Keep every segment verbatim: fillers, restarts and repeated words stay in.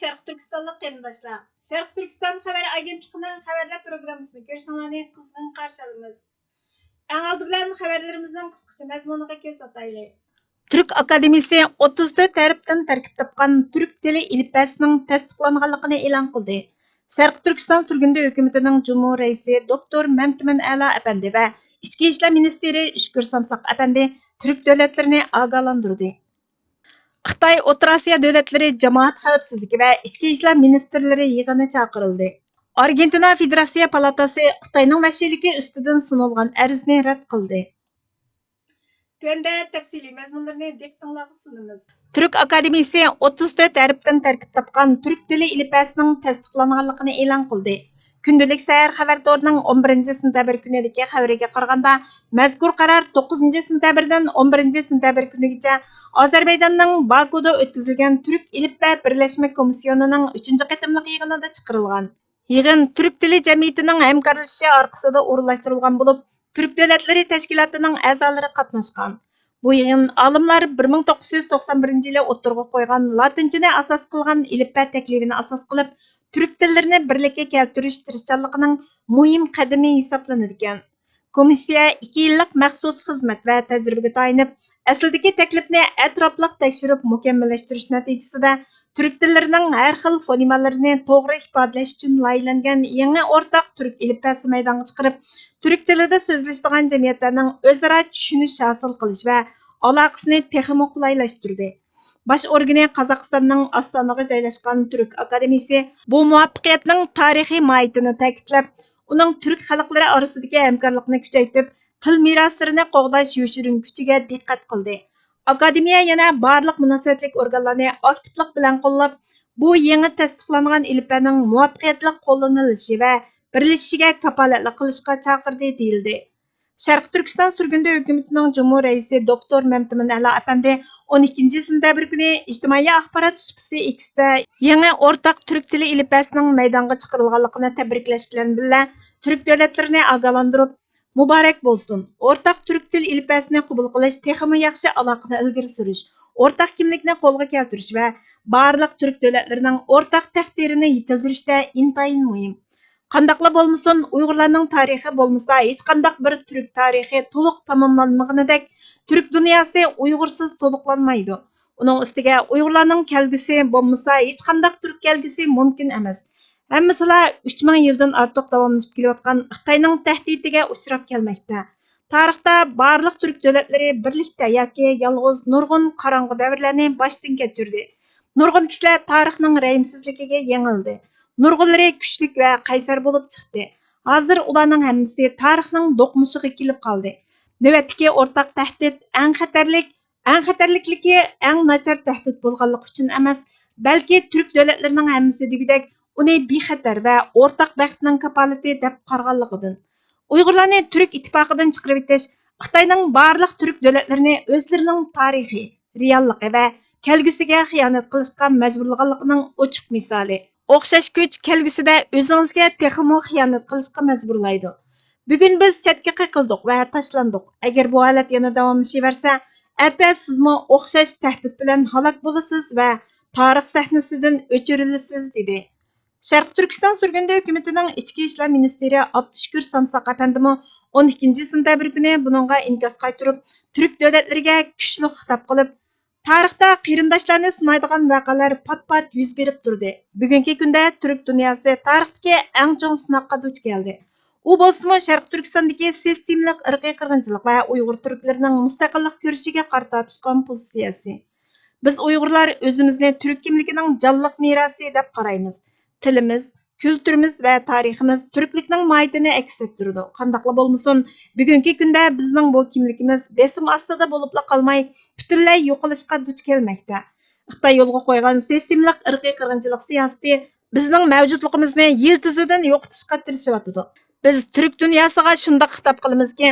شەرقىي تۈركىستانلىق قېرىنداشلار، شەرقىي تۈركىستان خەۋەر ئاگېنتلىقىنىڭ خەۋەرلەر پروگراممىسىنى كۆرۈشۈڭلارنى قىزغىن قارشى ئالىمىز. ئەڭ ئالدى بىلەن خەۋەرلىرىمىزنىڭ قىسقىچە مەزمۇنىغا كۆز ئاتايلى. تۈرك ئاكادېمىيىسى ئوتتۇز تۆت ھەرپتىن تەركىب تاپقان تۈرك تىلى ئېلىپبەسىنىڭ تەستىقلانغانلىقىنى ئېلان قىلدى. شەرقىي تۈركىستان سۈرگۈندە ھۆكۈمىتىنىڭ جۇمھۇر رەئىسى دوكتور مەمتىمىن ئەلا ئەپەندى ۋە ئىچكى ئىشلار مىنىستىرى ئۈشكۈر سامساق ئەپەندى تۈرك دۆلەتلىرىنى ئاگاھلاندۇردى. خىتاي ئوتتۇرا ئاسىيا دۆلەتلىرى جامائەت خەۋپسىزلىكى ۋە ئىچكى ئىشلار مىنىستىرلىرى يىغىنى چاقىرىلدى. ئارگېنتىنا فېدېراتسىيە پالاتاسى خىتاينىڭ ۋەھشىيلىكى ئۈستىدىن سۇنۇلغان ئەرزنى رەت قىلدى. تۆۋەندە تەپسىلىي مەزمۇنلىرىنى دىققىتىڭلارغا سۇنىمىز. تۈرك ئاكادېمىيىسى ئوتتۇز تۆت ھەرپتىن تەركىب تاپقان تۈرك تىلى ئېلىپبەسىنىڭ تەستىقلانغانلىقىنى ئېلان قىلدى. كۈندىلىك سەھەر خەۋەر تورىنىڭ ئون بىرىنچى سېنتەبىر كۈنىدىكى خەۋىرىگە قارىغاندا، مەزكۇر قارار توققۇزىنچى سېنتەبىردىن ئون بىرىنچى سېنتەبىر كۈنىگىچە ئازەربەيجاننىڭ باكۇدا ئۆتكۈزۈلگەن تۈرك ئېلىپبە بىرلەشمە كومىسسىيونىنىڭ ئۈچىنچى قېتىملىق يىغىنىدا چىقىرىلغان. يىغىن تۈرك تىلى جەمئىيىتىنىڭ ھەمكارلىشىشى ئارقىسىدا ئورۇنلاشتۇرۇلغان بولۇپ، تۈرك دۆلەتلىرى تەشكىلاتىنىڭ ئەزالىرى قاتناشقان. بۇ يىغىن ئالىملار بىر مىڭ توققۇز يۈز توقسان بىرىنچى يىلى ئوتتۇرىغا قويغان لاتىنچىنى ئاساس قىلغان ئېلىپبە تەكلىپىنى ئاساس قىلىپ، تۈرك تىللىرىنى بىرلىككە كەلتۈرۈش تىرىشچانلىقىنىڭ مۇھىم قەدىمى ھېسابلىنىدىكەن. كومىسسىيە ئىككى يىللىق مەخسۇس خىزمەت ۋە تەجرىبىگە تايىنىپ، ئەسلىدىكى تەكلىپنى ئەتراپلىق تەكشۈرۈپ مۇكەممەللەشتۈرۈش نەتىجىسىدە، تۈرك تىللىرىنىڭ ھەر خىل فونېمالىرىنى توغرا ئىپادىلەش ئۈچۈن لايىھەلەنگەن يېڭى ئورتاق تۈرك ئېلىپبەسى مەيدانغا چىقىرىپ، تۈرك تىلىدا سۆزلىشىدىغان جەمئىيەتلەرنىڭ ئۆزئارا چۈشىنىش ھاسىل قىلىش ۋە ئالاقىسىنى تېخىمۇ قولايلاشتۇردى. باش ئورگىنى قازاقىستاننىڭ ئاستانىغا جايلاشقان تۈرك ئاكادېمىيىسى بۇ مۇۋەپپەقىيەتنىڭ تارىخىي ماھىيىتىنى تەكىتلەپ، ئۇنىڭ تۈرك خەلقلىرى ئارىسىدىكى ھەمكارلىقنى كۈچەيتىپ، تىل مىراسلىرىنى قوغداش يوشۇرۇن كۈچىگە دىققەت قىلدى. ئاكادېمىيە يەنە بارلىق مۇناسىۋەتلىك ئورگانلارنى ئاكتىپلىق بىلەن قوللاپ، بۇ يېڭى تەستىقلانغان ئېلىپبەنىڭ مۇۋەپپەقىيەتلىك قوللىنىلىشى ۋە بىرلىشىشىگە كاپالەتلىك قىلىشقا چاقىردى، دېيىلدى. شەرقىي تۈركىستان سۈرگۈندە ھۆكۈمىتىنىڭ جۇمھۇر رەئىسى دوكتور مەمتىمىن ئەلا ئەپەندى ئون ئىككىنچى سېنتەبىر كۈنى ئىجتىمائىي ئاخبارات سۇپىسى ئېكستا يېڭى ئورتاق تۈرك تىلى ئېلىپبەسىنىڭ مەيدانغا چىقىرىلغانلىقىنى تەبرىكلەش بىلەن بىللە، تۈرك دۆلەتلىرىنى ئاگاھلاندۇرۇپ، مۇبارەك بولسۇن! ئورتاق تۈرك تىل ئېلىپبەسىنى قوبۇل قىلىش تېخىمۇ ياخشى ئالاقىنى ئىلگىرى سۈرۈش، ئورتاق كىملىكنى قولغا كەلتۈرۈش ۋە بارلىق تۈرك دۆلەتلىرىنىڭ ئورتاق تەقدىرىنى يېتىلدۈرۈشتە ئىنتايىن مۇھىم. قانداقلا بولمىسۇن، ئۇيغۇرلارنىڭ تارىخى بولمىسا، ھېچقانداق بىر تۈرك تارىخى تولۇق تاماملانمىغىنىدەك، تۈرك دۇنياسى ئۇيغۇرسىز تولۇقلانمايدۇ. ئۇنىڭ ئۈستىگە ئۇيغۇرلارنىڭ كەلگۈسى بولمىسا، ھېچقانداق تۈرك كەلگۈسى مۇمكىن ئەمەس. ھەممىسىلا ئۈچ مىڭ يىلدىن ئارتۇق داۋاملىشىپ كېلىۋاتقان خىتاينىڭ تەھدىتىگە ئۇچراپ كەلمەكتە. تارىختا بارلىق تۈرك دۆلەتلىرى بىرلىكتە ياكى يالغۇز نۇرغۇن قاراڭغۇ دەۋرلەرنى باشتىن كەچۈردى. نۇرغۇن كىشىلەر تارىخنىڭ رەھىمسىزلىكىگە يېڭىلدى. نۇرغۇنلىرى كۈچلۈك ۋە قەيسەر بولۇپ چىقتى. ھازىر ئۇلارنىڭ ھەممىسى تارىخنىڭ دوقمۇشىغا كېلىپ قالدى. نۆۋەتتىكى ئورتاق تەھدىت ئەڭ خەتەرلىك، ئەڭ خەتەرلىكلىكى ئەڭ ناچار تەھدىت بولغانلىقى ئۈچۈن ئەمەس، بەلكى تۈرك دۆلەتلىرىنىڭ ھەممىسى دېگۈدەك ئۇنى بىخەتەر ۋە ئورتاق بەختنىڭ كاپالىتى دەپ قارىغانلىقىدىن. ئۇيغۇرلارنى تۈرك ئىتتىپاقىدىن چىقىرىۋېتىش خىتاينىڭ بارلىق تۈرك دۆلەتلىرىنى ئۆزلىرىنىڭ تارىخى، رېئاللىقى ۋە كەلگۈسىگە خىيانەت قىلىشقا مەجبۇرلىغانلىقىنىڭ ئوچۇق مىسالى. ئوخشاش كۈچ كەلگۈسىدە ئۆزىڭىزگە تېخىمۇ خىيانەت قىلىشقا مەجبۇرلايدۇ. بۈگۈن بىز چەتكە قېقىلدۇق ۋە تاشلاندۇق. ئەگەر بۇ ھالەت يەنە داۋاملىشىۋەرسە، ئەتە سىزمۇ ئوخشاش تەھدىت بىلەن ھالاك بولىسىز ۋە تارىخ سەھنىسىدىن ئۆچۈرۈلىسىز، دېدى. شەرقىي تۈركىستان سۈرگۈندە ھۆكۈمىتىنىڭ ئىچكى ئىشلار مىنىستىرى ئابدۇشۈكۈر سامساق ئەپەندىمۇ ئون ئىككىنچى سېنتەبىر كۈنى بۇنىڭغا ئىنكاس قايتۇرۇپ، تۈرك دۆلەتلىرىگە كۈچلۈك خىتاب قىلىپ، تارىختا قېرىنداشلارنى سىنايدىغان ۋەقەلەر پات-پات يۈز بېرىپ تۇردى. بۈگۈنكى كۈندە تۈرك دۇنياسى تارىختىكى ئەڭ چوڭ سىناققا دۇچ كەلدى. ئۇ بولسىمۇ شەرقىي تۈركىستاندىكى سىستېمىلىق ئىرقىي قىرغىنچىلىق ۋە ئۇيغۇر تۈركلىرىنىڭ مۇستەقىللىق كۈرىشىگە قارىتا تۇتقان پوزىتسىيەسى. بىز ئۇيغۇرلار ئۆزىمىزنى تۈرك كىملىكىنىڭ جانلىق مىراسى دەپ قارايمىز. تىلىمىز، كۈلتۈرىمىز ۋە تارىخىمىز تۈركلۈكنىڭ ماھىيىتىنى ئەكس ئەتتۈرىدۇ. قانداقلا بولمىسۇن، بۈگۈنكى كۈندە بىزنىڭ بۇ كىملىكىمىز بېسىم ئاستىدا بولۇپلا قالماي، پۈتۈنلەي يوقىلىشقا دۇچ كەلمەكتە. خىتاي يولغا قويغان سىستېمىلىق ئىرقىي قىرغىنچىلىق سىياسىتى بىزنىڭ مەۋجۇتلۇقىمىزنى يىلتىزىدىن يوقىتىشقا تىرىشىۋاتىدۇ. بىز تۈرك دۇنياسىغا شۇنداق خىتاب قىلىمىزكى،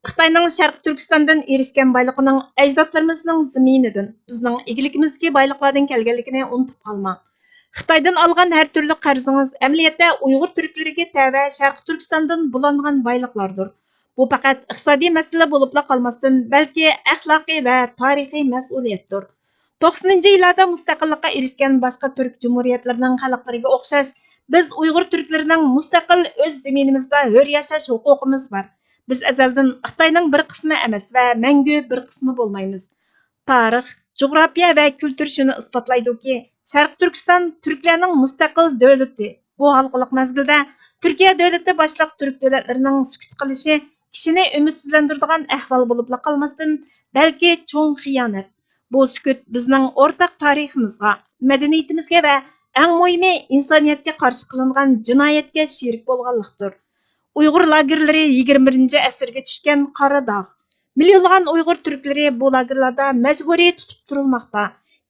خىتاينىڭ شەرقىي تۈركىستاندىن ئېرىشكەن بايلىقىنىڭ ئەجدادلىرىمىزنىڭ زېمىنىدىن، بىزنىڭ ئىگىلىكىمىزدىكى بايلىقلاردىن كەلگەنلىكىنى ئۇنتۇپ قالماڭ. خىتايدىن ئالغان ھەر تۈرلۈك قەرزىڭىز ئەمەلىيەتتە ئۇيغۇر تۈركلىرىگە تەۋە شەرقىي تۈركىستاندىن بۇلانغان بايلىقلاردۇر. بۇ پەقەت ئىقتىسادىي مەسىلە بولۇپلا قالماستىن، بەلكى ئەخلاقىي ۋە تارىخىي مەسئۇلىيەتتۇر. توقسىنىنچى يىللاردا مۇستەقىللىققا ئېرىشكەن باشقا تۈرك جۇمھۇرىيەتلىرىنىڭ خەلقلىرىگە ئوخشاش، بىز ئۇيغۇر تۈركلىرىنىڭ مۇستەقىل ئۆز زېمىنىمىزدا ھۆر ياشاش ھوقۇقىمىز بار. بىز ئەزەلدىن خىتاينىڭ بىر قىسمى ئەمەس ۋە مەڭگۈ بىر قىسمى بولمايمىز. تارىخ، جۇغراپىيە ۋە كۈلتۈر شۇنى ئىسپاتلايدۇكى، شەرقىي تۈركىستان تۈركلەرنىڭ مۇستەقىل دۆلىتى. بۇ ھالقىلىق مەزگىلدە تۈركىيە دۆلىتى باشلىق تۈرك دۆلەتلىرىنىڭ سۈكۈت قىلىشى كىشىنى ئۈمىدسىزلەندۈرىدىغان ئەھۋال بولۇپلا قالماستىن، بەلكى چوڭ خىيانەت. بۇ سۈكۈت بىزنىڭ ئورتاق تارىخىمىزغا، مەدەنىيىتىمىزگە ۋە ئەڭ مۇھىمى ئىنسانىيەتكە قارشى قىلىنغان جىنايەتكە شېرىك بولغانلىقتۇر. ئۇيغۇر لاگېرلىرى يىگىرمە بىرىنچى ئەسىرگە چۈشكەن قارا داغ. مىليونلىغان ئۇيغۇر تۈركلىرى بۇ لاگېرلاردا مەجبۇرىي تۇتۇپ تۇرۇلماقتا،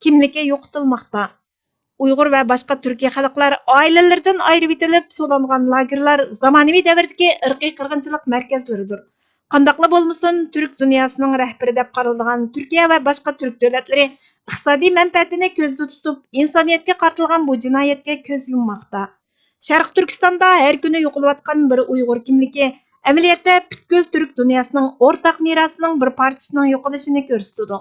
كىملىكى يوقىتىلماقتا. ئۇيغۇر ۋە باشقا تۈركىي خەلقلەر ئائىلىلىرىدىن ئايرىۋېتىلىپ سولانغان لاگېرلار زامانىۋى دەۋردىكى ئىرقىي قىرغىنچىلىق مەركەزلىرىدۇر. قانداقلا بولمىسۇن، تۈرك دۇنياسىنىڭ رەھبىرى دەپ قارىلىدىغان تۈركىيە ۋە باشقا تۈرك دۆلەتلىرى ئىقتىسادىي مەنپەئەتىنى كۆزدە تۇتۇپ، ئىنسانىيەتكە قارىتىلغان بۇ جىنايەتكە كۆز يۇمماقتا. شەرقىي تۈركىستاندا ھەر كۈنى يوقىلىۋاتقان بىر ئۇيغۇر كىملىكى ئەمەلىيەتتە پۈتكۈل تۈرك دۇنياسىنىڭ ئورتاق مىراسىنىڭ بىر پارچىسىنىڭ يوقىلىشىنى كۆرسىتىدۇ.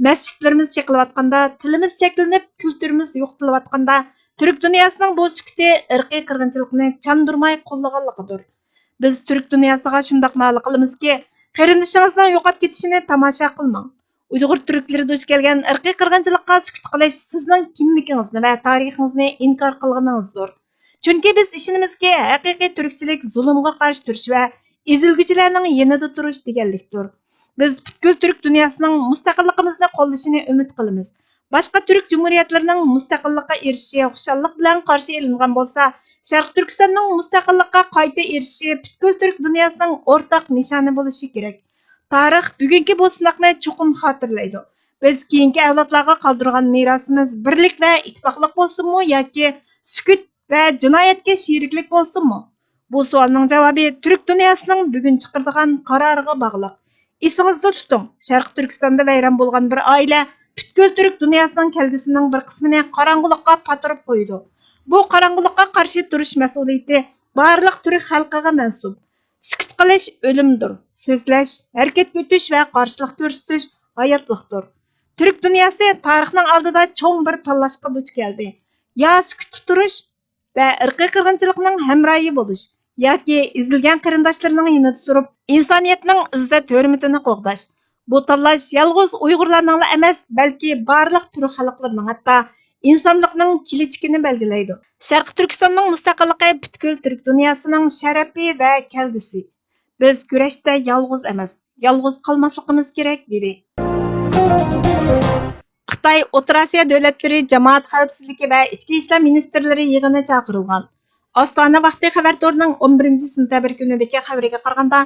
مەسچىتلىرىمىز چېقىلىۋاتقاندا، تىلىمىز چەكلىنىپ، كۈلتۈرىمىز يوقىتىلىۋاتقاندا، تۈرك دۇنياسىنىڭ بۇ سۈكۈتى ئىرقىي قىرغىنچىلىقنى چاندۇرماي قوللىغانلىقىدۇر. بىز تۈرك دۇنياسىغا شۇنداق نالە قىلىمىزكى، قېرىندىشىڭىزنىڭ يوقاپ كېتىشىنى تاماشا قىلماڭ. ئۇيغۇر تۈركلىرى دۇچ كەلگەن ئىرقىي قىرغىنچىلىققا سۈكۈت قىلىش سىزنىڭ كىملىكىڭىزنى ۋە تارىخىڭىزنى ئىنكار قىلغىنىڭىزدۇر. چۈنكى بىز ئىشىنىمىزكى، ھەقىقىي تۈركچىلىك زۇلۇمغا قارشى تۇرۇش ۋە ئېزىلگۈچىلەرنىڭ يېنىدا تۇرۇش دېگەنلىكتۇر. بىز پۈتكۈل تۈرك دۇنياسىنىڭ مۇستەقىللىقىمىزنى قوللىشىنى ئۈمىد قىلىمىز. باشقا تۈرك جۇمھۇرىيەتلىرىنىڭ مۇستەقىللىققا ئېرىشىشى خۇشاللىق بىلەن قارشى ئېلىنغان بولسا، شەرقىي تۈركىستاننىڭ مۇستەقىللىققا قايتا ئېرىشىشى پۈتكۈل تۈرك دۇنياسىنىڭ ئورتاق نىشانى بولۇشى كېرەك. تارىخ بۈگۈنكى بۇ سىناقنى چوقۇم خاتىرىلەيدۇ. بىز كېيىنكى ئەۋلادلارغا قالدۇرغان مىراسىمىز بىرلىك ۋە ئىتتىپاقلىق بولسۇنمۇ ياكى سۈكۈت ۋە جىنايەتكە شېرىكلىك بولسۇنمۇ؟ بۇ سوئالنىڭ جاۋابى تۈرك دۇنياسىنىڭ بۈگۈن چىقىرىدىغان قارارىغا باغلىق. ئېسىڭىزدە تۇتۇڭ، شەرقىي تۈركىستاندا ۋەيران بولغان بىر ئائىلە پۈتكۈل تۈرك دۇنياسىنىڭ كەلگۈسىنىڭ بىر قىسمىنى قاراڭغۇلۇققا پاتۇرۇپ قويىدۇ. بۇ قاراڭغۇلۇققا قارشى تۇرۇش مەسئۇلىيىتى بارلىق تۈرك خەلقىگە مەنسۇپ. سۈكۈت قىلىش ئۆلۈمدۇر، سۆزلەش، ھەرىكەتكە ئۆتۈش ۋە قارشىلىق كۆرسىتىش ھاياتلىقتۇر. تۈرك دۇنياسى تارىخنىڭ ئالدىدا چوڭ بىر تاللاشقا دۇچ كەلدى. يا سۈكۈتتە تۇرۇش ۋە ئىرقىي قىرغىنچىلىقنىڭ ھەمراھى بولۇش ياكى ئېزىلگەن قېرىنداشلىرىنىڭ يېنىدا تۇرۇپ، ئىنسانىيەتنىڭ ئىززەت-ھۆرمىتىنى قوغداش. بۇ تاللاش يالغۇز ئۇيغۇرلارنىڭلا ئەمەس، بەلكى بارلىق تۈرك خەلقلىرىنىڭ، ھەتتا ئىنسانلىقنىڭ كېلىچىكىنى بەلگىلەيدۇ. شەرقىي تۈركىستاننىڭ مۇستەقىللىقى پۈتكۈل تۈرك دۇنياسىنىڭ شەرەپى ۋە كەلگۈسى. بىز كۈرەشتە يالغۇز ئەمەس، يالغۇز قالماسلىقىمىز كېرەك، دېدى. خىتاي ئوتتۇرا ئاسىيا دۆلەتلىرى جامائەت خەۋپسىزلىكى ۋە ئىچكى ئىشلار مىنىستىرلىرى يىغىنى چاقىرىلغان. ئاستانە ۋاقتى خەۋەر تورىنىڭ ئون بىرىنچى سېنتەبىر كۈنىدىكى خەۋىرىگە قارىغاندا،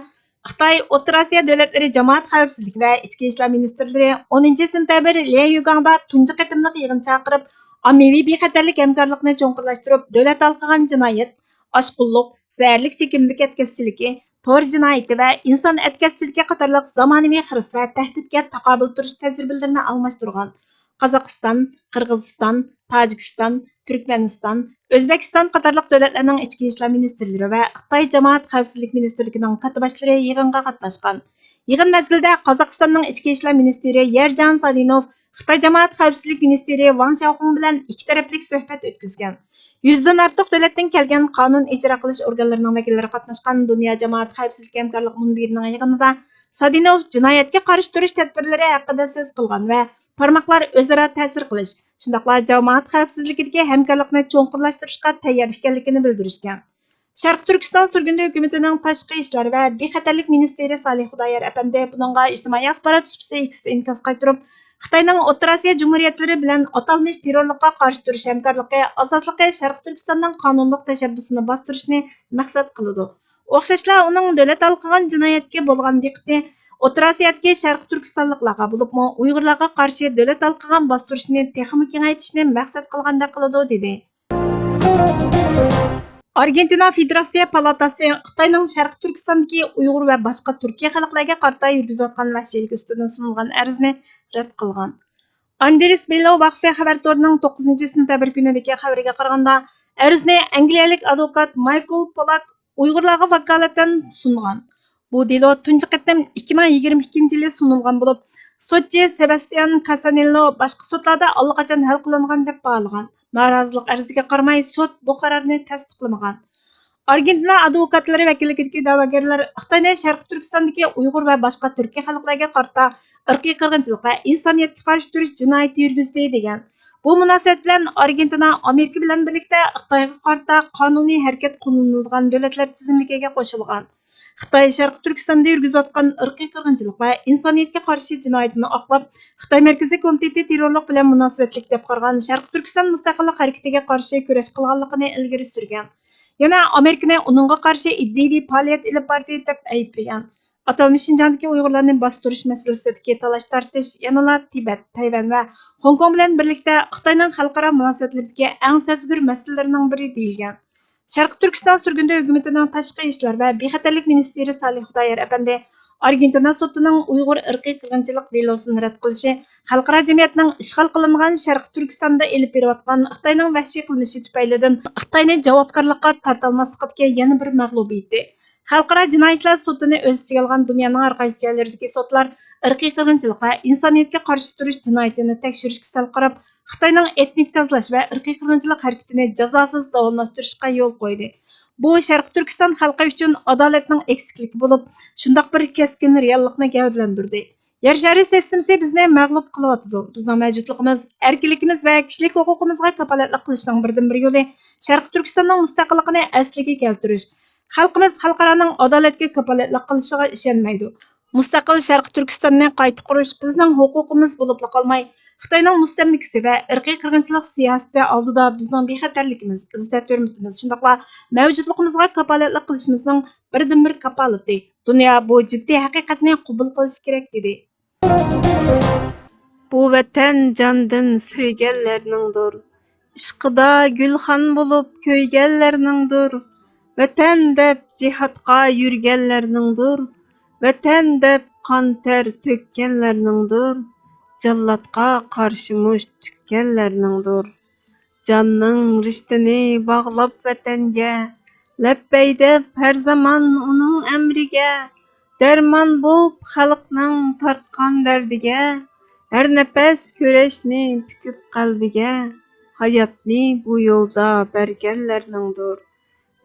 خىتاي ئوتتۇرا ئاسىيا دۆلەتلىرى جامائەت خەۋپسىزلىكى ۋە ئىچكى ئىشلار مىنىستىرلىرى ئونىنچى سېنتەبىر ليەيۈگاڭدا تۇنجى قېتىملىق يىغىن چاقىرىپ، ئاممىۋى بىخەتەرلىك ھەمكارلىقىنى چوڭقۇرلاشتۇرۇپ، دۆلەت ھالقىغان جىنايەت، ئاشقۇنلۇق، زەھەرلىك چېكىملىك ئەتكەسچىلىكى، تور جىنايىتى ۋە ئىنسان ئەتكەسچىلىكى قاتارلىق زامانىۋى خىرىس ۋە تەھدىتكە تاقابىل تۇرۇش تەجرىبىلىرىنى ئالماشتۇرغان. قازاقىستان، قىرغىزىستان، تاجىكىستان، تۈركمەنىستان، ئۆزبېكىستان قاتارلىق دۆلەتلەرنىڭ ئىچكى ئىشلار مىنىستىرلىرى ۋە خىتاي جامائەت خەۋپسىزلىك مىنىستىرلىكىنىڭ كاتتىباشلىرى يىغىنغا قاتناشقان. يىغىن مەزگىلىدە قازاقىستاننىڭ ئىچكى ئىشلار مىنىستىرى يەرجان سادىنوف خىتاي جامائەت خەۋپسىزلىك مىنىستىرى ۋاڭ شياۋخۇڭ بىلەن ئىككى تەرەپلىك سۆھبەت ئۆتكۈزگەن. يۈزدىن ئارتۇق دۆلەتتىن كەلگەن قانۇن ئىجرا قىلىش ئورگانلىرىنىڭ ۋەكىللىرى قاتناشقان دۇنيا جامائەت خەۋپسىزلىك ھەمكارلىق مۇنبىرىنىڭ يىغىنىدا سادىنوف جىنايەتكە قارشى تۇرۇش تەدبىرلىرى ھەققىدە سۆز قىلغان ۋە تارماقلار ئۆزئارا تەسىر قىلىش، شۇنداقلا جامائەت خەۋپسىزلىكىدىكى ھەمكارلىقنى چوڭقۇرلاشتۇرۇشقا تەييار ئىكەنلىكىنى بىلدۈرۈشكەن. شەرقىي تۈركىستان سۈرگۈندە ھۆكۈمىتىنىڭ تاشقى ئىشلار ۋە بىخەتەرلىك مىنىستىرى سالىھ خۇدايار ئەپەندى بۇنىڭغا ئىجتىمائىي ئاخبارات سۇپىسى ئىكىسىدە ئىنكاس قايتۇرۇپ، خىتاينىڭ ئوتتۇرا ئاسىيا جۇمھۇرىيەتلىرى بىلەن ئاتالمىش تېررورلۇققا قارشى تۇرۇش ھەمكارلىقى ئاساسلىقى شەرقىي تۈركىستاننىڭ قانۇنلۇق تەشەببۇسىنى باستۇرۇشنى مەقسەت قىلىدۇ. ئوخشاشلا ئۇنىڭ دۆلەت ھالقىغان جىنايەتكە بولغان دىققىتى ئوتتۇرا ئاسىيادىكى شەرقىي تۈركىستانلىقلارغا، بولۇپمۇ ئۇيغۇرلارغا قارشى دۆلەت ھالقىغان باستۇرۇشنى تېخىمۇ كېڭەيتىشنى مەقسەت قىلغاندەك قىلىدۇ، دېدى. ئارگېنتىنا فېدېراتسىيە پالاتاسى خىتاينىڭ شەرقىي تۈركىستاندىكى ئۇيغۇر ۋە باشقا تۈركىي خەلقلەرگە قارىتا يۈرگۈزۈۋاتقان ۋەھشىيلىكى ئۈستىدىن سۇنۇلغان ئەرزنى رەت قىلغان. ئاندرېس مىللو ۋاقفى خەۋەر تورىنىڭ توققۇزىنچى سېنتەبىر كۈنىدىكى خەۋىرىگە قارىغاندا، ئەرزنى ئەنگلىيەلىك ئادۋوكات مايكل پولاك ئۇيغۇرلارغا ۋاكالىتەن سۇنغان. بۇ دېلو تۇنجى قېتىم ئىككى مىڭ يىگىرمە ئىككىنچى يىلى سۇنۇلغان بولۇپ، سوتچى سېباستىيان كاسانېللو باشقا سوتلاردا ئاللىقاچان ھەل قىلىنغان دەپ باھالىغان. نارازىلىق ئەرزىگە قارىماي، سوت بۇ قارارنى تەستىقلىمىغان. ئارگېنتىنا ئادۋوكاتلىرى ۋەكىللىكىدىكى دەۋاگەرلەر خىتاينى شەرقىي تۈركىستاندىكى ئۇيغۇر ۋە باشقا تۈركىي خەلقلەرگە قارىتا ئىرقىي قىرغىنچىلىق ۋە ئىنسانىيەتكە قارشى تۇرۇش جىنايىتى يۈرگۈزدى، دېگەن. بۇ مۇناسىۋەت بىلەن ئارگېنتىنا ئامېرىكا بىلەن بىرلىكتە خىتايغا قارىتا قانۇنىي ھەرىكەت قوللىنىلىدىغان دۆلەتلەر تىزىملىكىگە قوشۇلغان. خىتاي شەرقىي تۈركىستاندا يۈرگۈزۈۋاتقان ئىرقىي قىرغىنچىلىق ۋە ئىنسانىيەتكە قارشى جىنايىتىنى ئاقلاپ، خىتاي مەركىزىي كومىتېتى تېررورلۇق بىلەن مۇناسىۋەتلىك دەپ قارىغان شەرقىي تۈركىستان مۇستەقىللىق ھەرىكىتىگە قارشى كۈرەش قىلغانلىقىنى ئىلگىرى سۈرگەن. يەنە ئامېرىكىنى ئۇنىڭغا قارشى ئىدىيىۋى پائالىيەت ئېلىپ باردى دەپ ئەيىبلىگەن. ئاتالمىش شىنجاڭدىكى ئۇيغۇرلارنى باستۇرۇش مەسىلىسىدىكى تالاش-تارتىش يەنىلا تىبەت، تەيۋەن ۋە خوڭكوڭ بىلەن بىرلىكتە خىتاينىڭ خەلقئارا مۇناسىۋەتلىرىدىكى ئەڭ سەزگۈر مەسىلىلەرنىڭ بىرى دېيىلگەن. شەرقىي تۈركىستان سۈرگۈندە ھۆكۈمىتىنىڭ تاشقى ئىشلار ۋە بىخەتەرلىك مىنىستىرى سالىھ خۇدايار ئەپەندى ئارگېنتىنا سوتىنىڭ ئۇيغۇر ئىرقىي قىرغىنچىلىق دېلوسىنى رەت قىلىشى خەلقئارا جەمئىيەتنىڭ ئىشغال قىلىنغان شەرقىي تۈركىستاندا ئېلىپ بېرىۋاتقان خىتاينىڭ ۋەھشىي قىلمىشى تۈپەيلىدىن خىتاينى جاۋابكارلىققا تارتالماسلىقىدىكى يەنە بىر مەغلۇبىيىتى. خەلقئارا جىنايى ئىشلار سوتىنى ئۆز ئىچىگە ئالغان دۇنيانىڭ ھەر قايسى جايلىرىدىكى سوتلار ئىرقىي قىرغىنچىلىق ۋە ئىنسانىيەتكە قارشى تۇرۇش جىنايىتىنى تەكشۈرۈشكە سەل قاراپ، خىتاينىڭ ئېتنىك تازىلاش ۋە ئىرقىي قىرغىنچىلىق ھەرىكىتىنى جازاسىز داۋاملاشتۇرۇشقا يول قويدى. بۇ شەرقىي تۈركىستان خەلقى ئۈچۈن ئادالەتنىڭ ئەكسىكلىكى بولۇپ، شۇنداق بىر كەسكىن رېئاللىقنى گەۋدىلەندۈردى. يەر شارى سىستېمىسى بىزنى مەغلۇپ قىلىۋاتىدۇ. بىزنىڭ مەۋجۇتلۇقىمىز، ئەركىنلىكىمىز ۋە كىشىلىك ھوقۇقىمىزغا كاپالەتلىك قىلىشنىڭ بىردىنبىر يولى شەرقىي تۈركىستاننىڭ مۇستەقىللىقىنى ئەسلىگە كەلتۈرۈش. خەلقىمىز خەلقئارانىڭ ئادالەتكە كاپالەتلىك قىلىشىغا ئىشەنمەيدۇ. مۇستەقىل شەرقىي تۈركىستاننى قايتا قۇرۇش بىزنىڭ ھوقۇقىمىز بولۇپلا قالماي، خىتاينىڭ مۇستەملىكىسى ۋە ئىرقىي قىرغىنچىلىق سىياسىتى ئالدىدا بىزنىڭ بىخەتەرلىكىمىز، ئىززەت-ھۆرمىتىمىز، شۇنداقلا مەۋجۇتلۇقىمىزغا كاپالەتلىك قىلىشىمىزنىڭ بىردىنبىر كاپالىتى. دۇنيا بۇ جىددىي ھەقىقەتنى قوبۇل قىلىشى كېرەك، دېدى. بۇ ۋەتەن جاندىن سۆيگەنلەرنىڭدۇر، ئىشقىدا گۈلخان بولۇپ كۆيگەنلەرنىڭدۇر، ۋەتەن دەپ جىھادقا يۈرگەنلەرنىڭدۇر، ۋەتەن دەپ قان تەر تۆككەنلەرنىڭدۇر، جاللاتقا قارشى مۇشت تۈككەنلەرنىڭدۇر. جاننىڭ رىشتىنى باغلاپ ۋەتەنگە، لەببەي دەپ ھەر زامان ئۇنىڭ ئەمرىگە، دەرمان بولۇپ خەلقنىڭ تارتقان دەردىگە، ھەر نەپەس كۈرەشنى پۈكۈپ قەلبىگە، ھاياتنى بۇ يولدا بەرگەنلەرنىڭدۇر.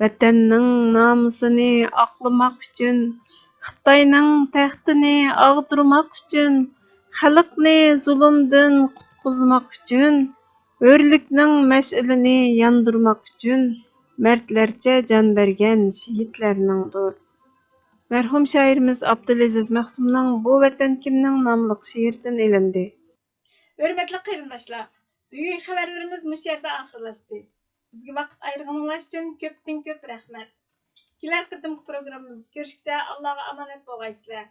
ۋەتەننىڭ نامۇسىنى ئاقلىماق ئۈچۈن، خىتاينىڭ تەختىنى ئاغدۇرماق ئۈچۈن، خەلقنى زۇلۇمدىن قۇتقۇزماق ئۈچۈن، ھۆرلۈكنىڭ مەشئىلىنى ياندۇرماق ئۈچۈن مەردلەرچە جان بەرگەن شېھىتلەرنىڭدۇر. مەرھۇم شائىرىمىز ئابدۇلئەزىز مەخسۇمنىڭ بۇ ۋەتەن كىمنىڭ ناملىق شېئىرىدىن ئېلىندى. ھۆرمەتلىك قېرىنداشلار، بۈگۈنكى خەۋەرلىرىمىز مۇشۇ يەردە ئاخىرلاشتى. بىزگە ۋاقىت ئايرىغىنىڭلار ئۈچۈن كۆپتىن كۆپ رەھمەت. كېلەر قېتىمقى پروگراممىمىزدا كۆرۈشكىچە ئاللاغا ئامانەت بولغايسىلەر.